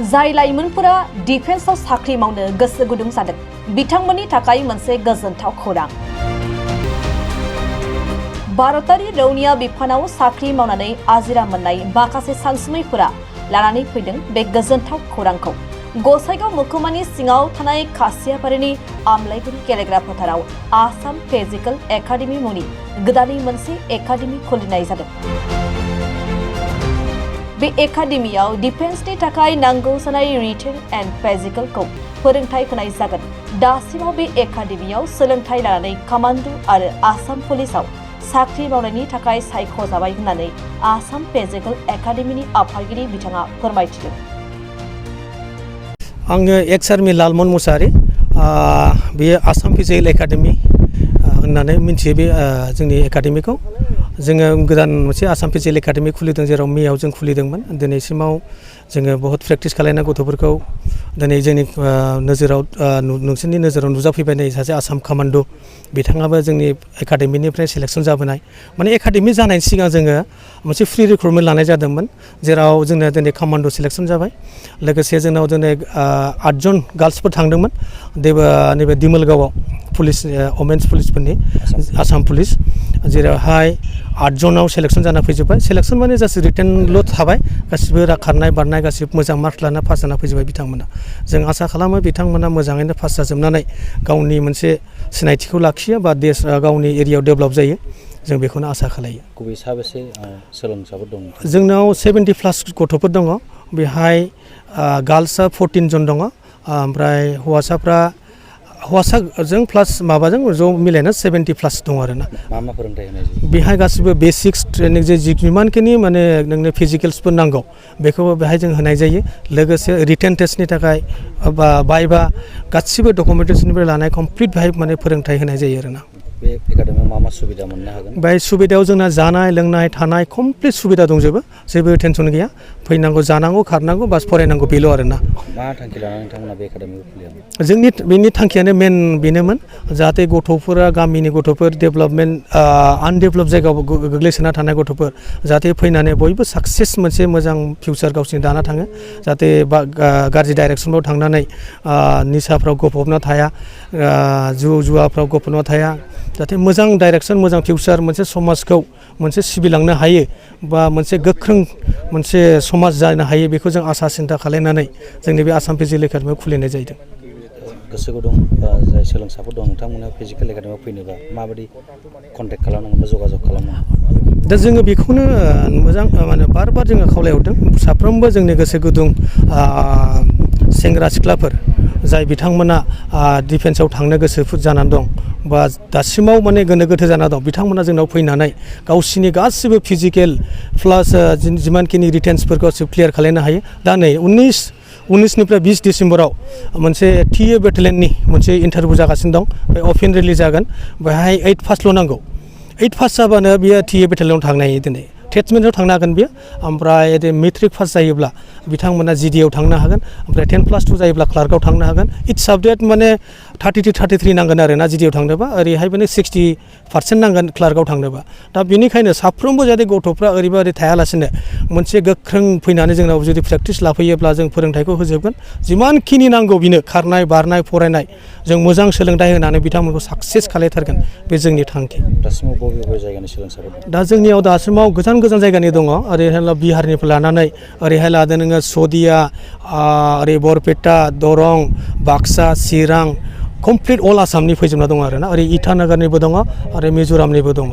जाय लाइमोनफोरा डिफेन्सआव साख्रि मावनो गोसो गुदुं जादों बिथांमोननि थाखाय मोनसे गोजोनथाव खौरां। भारतारि रौनिया बिफानाव साख्रि मावनानै आजिरा मोननाय माखासे सानसुमैफोरा लानानै फैदों बे गोजोनथाव खौरांखौ। गसाइगाव महकुमानि सिङाव थानाय खासियाबारिनि आमलाइगुरि गेलेग्रा फोथाराव आसाम फिजिकल एकाडेमि मुंनि गोदानै मोनसे एकाडेमि खुलिनाय जादों। बे एकाडेमियाव डिफेन्सनि थाखाय नांगौ जानाय रिटेन एन्ड फिजिकलखौ फोरोंथाय होनाय जागोन। दासिमाव बे एकाडेमियाव सोलोंथाय लानानै कामान्ड' आरो आसाम पुलिसाव साख्रि मावनायनि थाखाय सायख'जाबाय होननानै आसाम फिजिकल एकाडेमिनि आफादगिरि बिथाङा फोरमायथिदों। आङो एक्स आर्मि लालमन मुसाहारि, बेयो आसाम फिजिकल एकाडेमि होननानै मिथियो। बे जोंनि एकाडेमिखौ जोङो गोदान मोनसे आसाम फिजिकल एकाडेमि खुलिदों, जेराव मेयाव जों खुलिदोंमोन। दिनैसिमाव जोङो बहुत प्रेक्टिस खालामनाय गथ'फोरखौ दिनै जोंनि नोजोराव नोंसोरनि नोजोराव नुजाफैबाय नै सासे आसाम कामान्ड' बिथाङाबो जोंनि एकाडेमिनिफ्राय सेलेक्सन जाबोनाय। माने एकाडेमि जानायनि सिगां जोङो मोनसे फ्रि रिक्रुटमेन्ट लानाय जादोंमोन, जेराव जोंना दिनै कामान्ड' सेलेक्सन जाबाय। लोगोसे जोंनाव दिनै 8 जन गार्लसफोर थांदोंमोन नैबे दिमोलगावआव पुलिस वमेन्स पुलिसफोरनि आसाम पुलिस, जेरावहाय 8 जनाव सेलेक्सन जाना फैजोब्बाय। सेलेक्सन माने जास्ट रिटेनल' थाबाय, गासिबो खारनाय बारनाय गासिबो मोजां मार्क्स लाना पास जाना फैजोब्बाय बिथांमोना। जों आसा खालामो बिथांमोना मोजाङैनो पास जाजोबनानै गावनि मोनसे सिनायथिखौ लाखियो बा गावनि एरियायाव डेभेलप जायो, जों बेखौनो आसा खालायो। गुबै साबेसे सोलोंसाफोर दं? जोंनाव 70+ गथ'फोर दङ। बेहाय गार्लसआ 14 जन दङ, ओमफ्राय हौवासाजों प्लास माबाजों ज' मिलायना 70+ दं आरोना। मा मा फोरोंथाय होनाय जायो? बेहाय गासिबो बेसिक्स ट्रेनिं जिमानखिनि माने नोंनो फिजिकेल्सफोर नांगौ बेखौबो बेहाय जों होनाय जायो। लोगोसे रिटेन टेस्टनि थाखाय बा बाइबा गासिबो डकुमेन्टेसननिफ्राय लानाय कमप्लिट बेहाय माने फोरोंथाय होनाय जायो आरोना। बे एकाडेमियाव मा मा सुबिदा मोननो हागोन? बेहाय सुबिदायाव जोंना जानाय लोंनाय थानाय कमप्लिट सुबिदा दंजोबो, जेबो टेनसन गैया। फैनांगौ, जानांगौ, खारनांगौ, बास फरायनांगौ, बेल' आरोना। मा थांखि लानानै नोंथांमोना बे एकाडेमिखौ खुलियो? जोंनि बेनि थांखियानो मेन बेनोमोन, जाहाथे गथ'फोरा गामिनि गथ'फोर डेभेलपमेन्ट आनडेभेलप जायगायाव गोग्लैसोना थानाय गथ'फोर जाहाथे फैनानै बयबो साक्सेस मोनसे मोजां फिउचार गावसिनि दाना थाङो, जाहाथे गाज्रि डाइरेक्सनफ्राव थांनानै निसाफ्राव गफबना थाया, जुवाफ्राव गफबना थाया, जाहाथे मोजां डाइरेक्सन, मोजां फिउचार, मोनसे समाजखौ मोनसे सिबिलांनो हायो बा मोनसे गोख्रों मोनसे समाज जानो हायो, बेखौ जों आसा सिन्था खालामनानै जोंनि बे आसाम फिजिकेल एकाडेमियाव खुलिनाय जादों। गोसो गुदुं जाय सोलोंसाफोर दं नोंथांमोना फिजिकेल एकाडेमियाव फैनोबा माबायदि कन्टेक्ट खालामनांगोन बा जगाजग खालामनांगोन? दा जोङो बेखौनो मोजां माने बार जोङो खावलायहरदों साफ्रोमबो जोंनि गोसो गुदुं सेंग्रा सिख्लाफोर जाय बिथांमोना डिफेन्सआव थांनो गोसो जानानै दं बा दासिमाव माने गोनो गोथो जाना दं, बिथांमोना जोंनाव फैनानै गावसिनि गासिबो फिजिकेल प्लास जिमानखिनि रिटेन्सफोरखौ क्लियार खालामनो हायो। दा नै 19निफ्राय 20 डिसेम्बराव मोनसे टिए बेटेलियननि मोनसे इन्टारभिउ जागासिनो दं, बे अपेन रिलिज जागोन। बेहाय 8 पासल' नांगौ। 8 पास जाबानो बियो टिए बेटेलियनाव थांनो हायो। दिनै टेटमेन्टआव थांनो हागोन बियो, ओमफ्राय मेट्रिक पास जायोब्ला बिथांमोना जिडिआव थांनो हागोन, ओमफ्राय 10+2 जायोब्ला क्लार्कआव थांनो हागोन। इट्स साबजेक्ट माने 32-33 नांगोन आरो ना जिडिआव थांनोबा, ओरैहाय माने 60% नांगोन क्लार्कआव थांनोबा। दा बेनिखायनो साफ्रोमबो जाहाथे गथ'फ्रा ओरैबायदि थायालासिनो मोनसे गोख्रों फैनानै जोंनाव जुदि प्रेक्टिस लाफैयोब्ला जों फोरोंथायखौ होजोबगोन। जिमानखिनि नांगौ बिनो खारनाय बारनाय फरायनाय जों मोजां सोलोंथाइ होनानै बिथांमोनखौ साक्सेस खालामथारगोन, बे जोंनि थांखि। दासिमाव बबे जायगानि सोलोंसाफोर दं? दा जोंनियाव दासिमाव गोजान जायगानि दङ। ओरैहाय बिहारनिफ्राय लानानै ओरैहाय लादों नोङो सदिया, ओरै बरपेटा, दरं, बाक्सा, चिरां, कमप्लिट अल आसामनि फैजोबना दङ आरोना। ओरै इटानगरनिबो दङ आरो मिज'रामनिबो दङ।